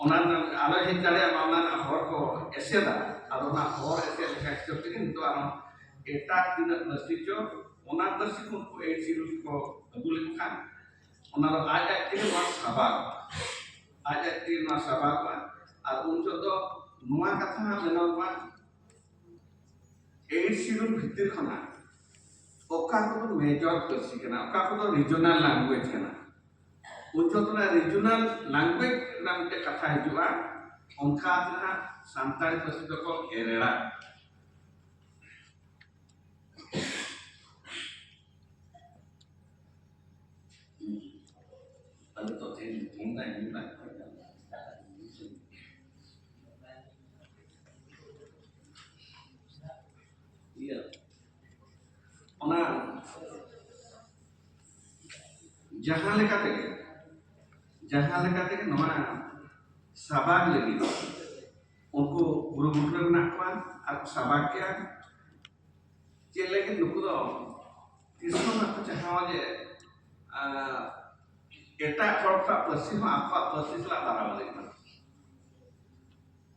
ᱚᱱᱟ ᱨᱮᱱᱟᱜ ᱟᱞᱚ ᱦᱮᱡ ᱫᱟᱲᱮᱭᱟᱜ ᱢᱟ, ᱚᱱᱟ ᱨᱮᱱᱟᱜ ᱦᱚᱨ ᱠᱚ ᱮᱥᱮᱫᱟ᱾ ᱟᱫᱚ ᱚᱱᱟ ᱦᱚᱨ ᱮᱥᱮᱫ ᱞᱮᱠᱟ ᱦᱤᱥᱟᱹᱵ ᱛᱮᱜᱮ ᱱᱤᱛᱚᱜ ᱟᱨᱦᱚᱸ ᱮᱴᱟᱜ ᱛᱤᱱᱟᱹᱜ ᱯᱟᱹᱨᱥᱤ ᱪᱚ, ᱚᱱᱟ ᱯᱟᱹᱨᱥᱤ ᱠᱚ ᱩᱱᱠᱩ ᱮᱭᱤᱴ ᱥᱤᱰᱩᱞ ᱠᱚ ᱟᱹᱜᱩ ᱞᱮᱠᱚ ᱠᱷᱟᱱ, ᱚᱱᱟ ᱫᱚ ᱟᱡ ᱟᱡ ᱛᱮᱜᱮ ᱱᱚᱣᱟ ᱥᱟᱵᱟᱜᱚᱜᱼᱟ, ᱟᱡ ᱟᱡ ᱛᱮᱜᱮ ᱱᱚᱣᱟ ᱥᱟᱵᱟᱜᱚᱜᱼᱟ᱾ ᱟᱨ ᱩᱱ ᱡᱚᱦᱚᱜ ᱫᱚ ᱱᱚᱣᱟ ᱠᱟᱛᱷᱟ ᱦᱟᱸᱜ ᱢᱮᱱᱚᱜᱚᱜᱼᱟ, ᱮᱭᱤᱴ ᱥᱤᱰᱩᱞ ᱵᱷᱤᱛᱤᱨ ᱠᱷᱚᱱᱟᱜ ᱚᱠᱟ ᱠᱚᱫᱚ ᱢᱮᱡᱚᱨ ᱯᱟᱹᱨᱥᱤ ᱠᱟᱱᱟ, ᱚᱠᱟ ᱠᱚᱫᱚ ᱨᱤᱡᱚᱱᱟᱞ ᱞᱮᱝᱜᱩᱭᱮᱡᱽ ᱠᱟᱱᱟ, ᱩᱱ ᱡᱚᱦᱚᱜ ᱚᱱᱟ ᱨᱤᱡᱚᱱᱟᱞ ᱞᱮᱝᱜᱩᱭᱮᱡᱽ ᱨᱮᱱᱟᱜ ᱢᱤᱫᱴᱮᱱ ᱠᱟᱛᱷᱟ ᱦᱤᱡᱩᱜᱼᱟ᱾ ᱚᱱᱠᱟ ᱛᱮ ᱱᱟᱦᱟᱜ ᱥᱟᱱᱛᱟᱲᱤ ᱯᱟᱹᱨᱥᱤ ᱫᱚᱠᱚ ᱮᱨᱮᱲᱟ᱾ ᱟᱫᱚ ᱛᱚ ᱛᱮᱦᱮᱧ ᱯᱷᱳᱱ ᱫᱟᱭ, ᱧᱩ ᱫᱟᱭ᱾ ᱤᱭᱟᱹ, ᱚᱱᱟ ᱡᱟᱦᱟᱸ ᱞᱮᱠᱟ ᱛᱮᱜᱮ, ᱡᱟᱦᱟᱸ ᱞᱮᱠᱟ ᱛᱮᱜᱮ ᱱᱚᱣᱟ ᱥᱟᱵᱟᱫ ᱞᱟᱹᱜᱤᱫ ᱩᱱᱠᱩ ᱠᱩᱨᱩᱢᱩᱴᱩ ᱨᱮ ᱢᱮᱱᱟᱜ ᱠᱚᱣᱟ ᱟᱨ ᱠᱚ ᱥᱟᱵᱟᱫ ᱜᱮᱭᱟ᱾ ᱪᱮᱫ ᱞᱟᱹᱜᱤᱫ? ᱱᱩᱠᱩ ᱫᱚ ᱛᱤᱥ ᱦᱚᱸ ᱵᱟᱠᱚ ᱪᱟᱦᱟᱣᱟ ᱡᱮ, ᱟᱸ, ᱮᱴᱟᱜ ᱦᱚᱲ ᱠᱚᱣᱟᱜ ᱯᱟᱹᱨᱥᱤ ᱦᱚᱸ ᱟᱠᱚᱣᱟᱜ ᱯᱟᱹᱨᱥᱤ ᱥᱟᱞᱟᱜ ᱵᱟᱨᱟᱵᱟᱨᱤ ᱢᱟ᱾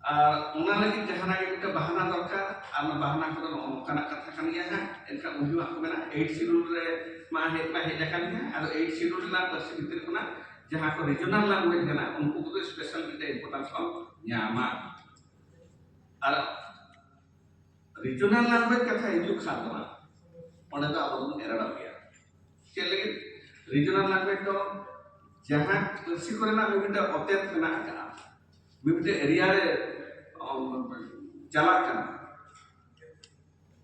ᱟᱨ ᱚᱱᱟ ᱞᱟᱹᱜᱤᱫ ᱡᱟᱦᱟᱱᱟᱜ ᱜᱮ ᱢᱤᱫᱴᱟᱝ ᱵᱟᱦᱟᱱᱟ ᱫᱚᱨᱠᱟᱨ, ᱟᱨ ᱚᱱᱟ ᱵᱟᱦᱟᱱᱟ ᱠᱚᱫᱚ ᱱᱚᱜᱼᱚ ᱱᱚᱝᱠᱟᱱᱟᱜ ᱠᱟᱛᱷᱟ ᱠᱟᱱ ᱜᱮᱭᱟ ᱦᱟᱸᱜ᱾ ᱮᱱᱠᱷᱟᱱ ᱩᱱ ᱡᱚᱦᱚᱜ ᱠᱚ ᱢᱮᱱᱟ, ᱮᱭᱤᱴ ᱥᱤᱰᱩᱞ ᱨᱮ ᱢᱟ ᱦᱮᱡ ᱢᱟ ᱦᱮᱡ ᱟᱠᱟᱱ ᱜᱮᱭᱟ, ᱟᱫᱚ ᱮᱭᱤᱴ ᱥᱤᱰᱩᱞ ᱨᱮᱱᱟᱜ ᱯᱟᱹᱨᱥᱤ ᱵᱷᱤᱛᱤᱨ ᱠᱷᱚᱱᱟᱜ ᱡᱟᱦᱟᱸ ᱠᱚ ᱨᱤᱡᱚᱱᱟᱞ ᱞᱮᱝᱜᱩᱭᱮᱡᱽ ᱢᱮᱱᱟᱜᱼᱟ, ᱩᱱᱠᱩ ᱠᱚᱫᱚ ᱥᱯᱮᱥᱟᱞ ᱢᱤᱫᱴᱮᱱ ᱤᱢᱯᱚᱨᱴᱮᱱᱥ ᱠᱚ ᱧᱟᱢᱟ᱾ ᱟᱨ ᱨᱤᱡᱚᱱᱟᱞ ᱞᱮᱝᱜᱩᱭᱮᱡᱽ ᱠᱟᱛᱷᱟ ᱦᱤᱡᱩᱜ ᱠᱷᱟᱱ ᱫᱚ ᱦᱟᱸᱜ, ᱚᱸᱰᱮ ᱫᱚ ᱟᱵᱚ ᱫᱚᱵᱚᱱ ᱮᱨᱟᱲᱚᱜ ᱜᱮᱭᱟ᱾ ᱪᱮᱫ ᱞᱟᱹᱜᱤᱫ? ᱨᱤᱡᱚᱱᱟᱞ ᱞᱮᱝᱜᱩᱭᱮᱡᱽ ᱫᱚ ᱡᱟᱦᱟᱸ ᱯᱟᱹᱨᱥᱤ ᱠᱚᱨᱮᱱᱟᱜ ᱢᱤᱢᱤᱫᱴᱟᱝ ᱚᱛᱮᱛ ᱢᱮᱱᱟᱜ ᱟᱠᱟᱫᱼᱟ, ᱢᱤᱢᱤᱫᱴᱟᱝ ᱮᱨᱤᱭᱟ ᱨᱮ, ᱚᱢ, ᱪᱟᱞᱟᱜ ᱠᱟᱱᱟ,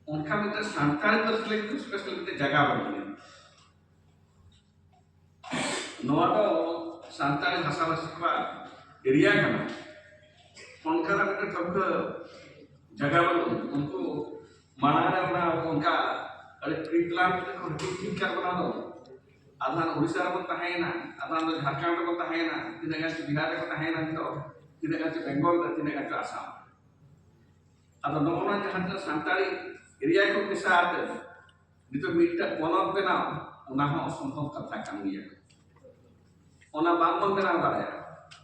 ᱚᱱᱠᱟ ᱢᱤᱫᱴᱟᱝ ᱥᱟᱱᱛᱟᱲᱤ ᱯᱟᱹᱨᱥᱤ ᱞᱟᱹᱜᱤᱫ ᱫᱚ ᱥᱯᱮᱥᱟᱞ ᱢᱤᱫᱴᱟᱝ ᱡᱟᱭᱜᱟ ᱵᱟᱹᱱᱩᱜᱼᱟ᱾ ᱱᱚᱣᱟ ᱫᱚ ᱥᱟᱱᱛᱟᱲᱤ ᱵᱷᱟᱥᱟᱼᱵᱷᱟᱥᱤ ᱠᱚᱣᱟᱜ ᱮᱨᱤᱭᱟ ᱠᱟᱱᱟ᱾ ᱚᱱᱠᱟᱱᱟᱜ ᱢᱤᱫᱴᱟᱝ ᱴᱷᱟᱹᱣᱠᱟᱹ ᱡᱟᱭᱜᱟ ᱵᱟᱹᱱᱩᱜᱼᱟ᱾ ᱩᱱᱠᱩ ᱢᱟᱲᱟᱝ ᱨᱮ ᱚᱱᱟ ᱚᱱᱠᱟ ᱟᱹᱰᱤ pre-plan ᱠᱟᱛᱮ ᱠᱚ ᱦᱟᱹᱴᱤᱧ ᱴᱷᱤᱠ ᱠᱟᱜ ᱵᱚᱱᱟ ᱫᱚ᱾ ᱟᱫᱷᱟᱱ ᱩᱲᱤᱥᱥᱟ ᱨᱮᱵᱚᱱ ᱛᱟᱦᱮᱸᱭᱮᱱᱟ, ᱟᱫᱷᱟᱱ ᱫᱚ ᱡᱷᱟᱲᱠᱷᱚᱸᱰ ᱨᱮᱵᱚᱱ ᱛᱟᱦᱮᱸᱭᱮᱱᱟ, ᱛᱤᱱᱟᱹᱜ ᱜᱟᱱ ᱪᱚ ᱵᱤᱦᱟᱨ ᱨᱮᱠᱚ ᱛᱟᱦᱮᱸᱭᱮᱱᱟ, ᱱᱤᱛᱚᱜ ᱛᱤᱱᱟᱹᱜ ᱜᱟᱱ ᱪᱚ ᱵᱮᱝᱜᱚᱞ ᱨᱮ, ᱛᱤᱱᱟᱹᱜ ᱜᱟᱱ ᱪᱚ ᱟᱥᱟᱢ ᱨᱮ᱾ ᱟᱫᱚ ᱱᱚᱜᱼᱚ ᱱᱚᱣᱟ ᱡᱟᱦᱟᱸ ᱛᱤᱱᱟᱹᱜ ᱥᱟᱱᱛᱟᱲᱤ ᱮᱨᱤᱭᱟ ᱠᱚ ᱢᱮᱥᱟ ᱟᱛᱮ ᱱᱤᱛᱚᱜ ᱢᱤᱫᱴᱟᱝ ᱯᱚᱱᱚᱛ ᱵᱮᱱᱟᱣ, ᱚᱱᱟ ᱦᱚᱸ ᱚᱥᱚᱢᱵᱷᱚᱵ ᱠᱟᱛᱷᱟ ᱠᱟᱱ ᱜᱮᱭᱟ᱾ ᱚᱱᱟ ᱵᱟᱝᱵᱚᱱ ᱵᱮᱱᱟᱣ ᱫᱟᱲᱮᱭᱟᱜᱼᱟ,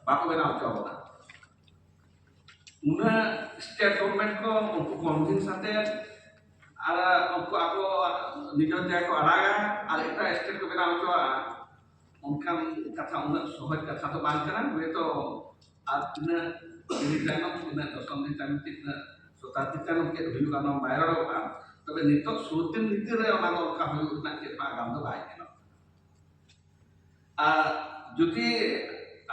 ᱵᱟᱠᱚ ᱵᱮᱱᱟᱣ ᱦᱚᱪᱚ ᱵᱚᱱᱟ᱾ ᱩᱱᱟᱹᱜ ᱥᱴᱮᱴ ᱜᱚᱵᱷᱚᱨᱱᱢᱮᱱᱴ ᱠᱚ ᱩᱱᱠᱩ ᱠᱚᱱᱵᱷᱤᱱᱥ ᱟᱛᱮ ᱟᱨ ᱩᱱᱠᱩ ᱟᱠᱚ ᱱᱤᱡᱮᱨ ᱡᱟᱭᱜᱟ ᱠᱚ ᱟᱲᱟᱜᱟ ᱟᱨ ᱮᱴᱟᱜ ᱥᱴᱮᱴ ᱠᱚ ᱵᱮᱱᱟᱣ ᱦᱚᱪᱚᱣᱟᱜᱼᱟ, ᱚᱱᱠᱟᱱ ᱠᱟᱛᱷᱟ, ᱩᱱᱟᱹᱜ ᱥᱚᱦᱚᱡ ᱠᱟᱛᱷᱟ ᱫᱚ ᱵᱟᱝ ᱠᱟᱱᱟ᱾ ᱦᱳᱭᱛᱳ ᱟᱨ ᱛᱤᱱᱟᱹᱜ ᱯᱤᱲᱦᱤ ᱛᱟᱭᱱᱚᱢ, ᱛᱤᱱᱟᱹᱜ ᱫᱚᱥᱚᱱᱫᱤ ᱛᱟᱭᱱᱚᱢ, ᱛᱤᱱᱟᱹᱜ ᱥᱚᱛᱟᱵᱫᱤ ᱛᱟᱭᱱᱚᱢ ᱪᱮᱫ ᱦᱩᱭᱩᱜᱼᱟ, ᱱᱚᱣᱟ ᱵᱟᱭ ᱨᱚᱲᱚᱜᱼᱟ᱾ ᱛᱚᱵᱮ ᱱᱤᱛᱚᱜ ᱥᱩᱨ ᱫᱤᱱ ᱵᱷᱤᱛᱤᱨ ᱨᱮ ᱚᱱᱟ ᱫᱚ ᱚᱱᱠᱟ ᱦᱩᱭᱩᱜ ᱨᱮᱱᱟᱜ ᱪᱮᱫ ᱦᱚᱸ ᱟᱜᱟᱢ ᱫᱚ ᱵᱟᱭ ᱧᱮᱞᱚᱜ᱾ ᱟᱨ ᱡᱩᱫᱤ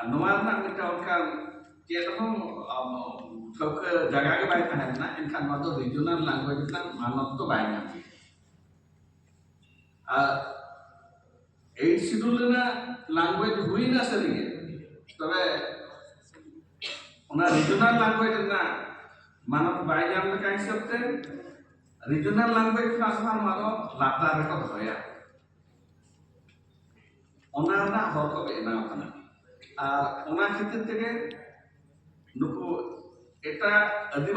ᱱᱚᱣᱟ ᱨᱮᱱᱟᱜ ᱢᱤᱫᱴᱟᱝ ᱚᱱᱠᱟᱱ ᱪᱮᱫ ᱦᱚᱸ ᱟᱵᱚ ᱴᱷᱟᱹᱣᱠᱟᱹ ᱡᱟᱭᱜᱟ ᱜᱮ ᱵᱟᱭ ᱛᱟᱦᱮᱸ ᱞᱮᱱᱟ, ᱮᱱᱠᱷᱟᱱ ᱱᱚᱣᱟ ᱫᱚ ᱨᱤᱡᱚᱱᱟᱞ ᱞᱮᱝᱜᱩᱭᱮᱡᱽ ᱨᱮᱱᱟᱜ ᱢᱟᱱᱚᱛ ᱫᱚ ᱵᱟᱭ ᱧᱟᱢ ᱞᱮᱫᱟ᱾ ᱟᱨ ᱮᱭᱤᱴ ᱥᱤᱰᱩᱞ ᱨᱮᱱᱟᱜ ᱞᱮᱝᱜᱩᱭᱮᱡᱽ ᱦᱩᱭᱱᱟ ᱥᱟᱹᱨᱤᱜᱮ, ᱛᱚᱵᱮ ᱚᱱᱟ ᱨᱤᱡᱚᱱᱟᱞ ᱞᱮᱝᱜᱩᱭᱮᱡᱽ ᱨᱮᱱᱟᱜ ᱢᱟᱱᱚᱛ ᱵᱟᱭ ᱧᱟᱢ ᱞᱮᱠᱟ ᱦᱤᱥᱟᱹᱵ ᱛᱮ ᱨᱤᱡᱚᱱᱟᱞ ᱞᱮᱝᱜᱩᱭᱮᱡᱽ ᱠᱷᱚᱱᱟᱜ ᱦᱚᱸ ᱱᱚᱣᱟ ᱫᱚ ᱞᱟᱛᱟᱨ ᱨᱮᱠᱚ ᱫᱚᱦᱚᱭᱟ᱾ ᱚᱱᱟ ᱨᱮᱱᱟᱜ ᱦᱚᱨ ᱠᱚ ᱵᱮᱱᱟᱣ ᱠᱟᱱᱟ᱾ ᱟᱨ ᱚᱱᱟ ᱠᱷᱟᱹᱛᱤᱨ ᱛᱮᱜᱮ ᱱᱩᱠᱩ ᱮᱴᱟᱜ ᱟᱹᱫᱤᱵᱟᱹᱥᱤ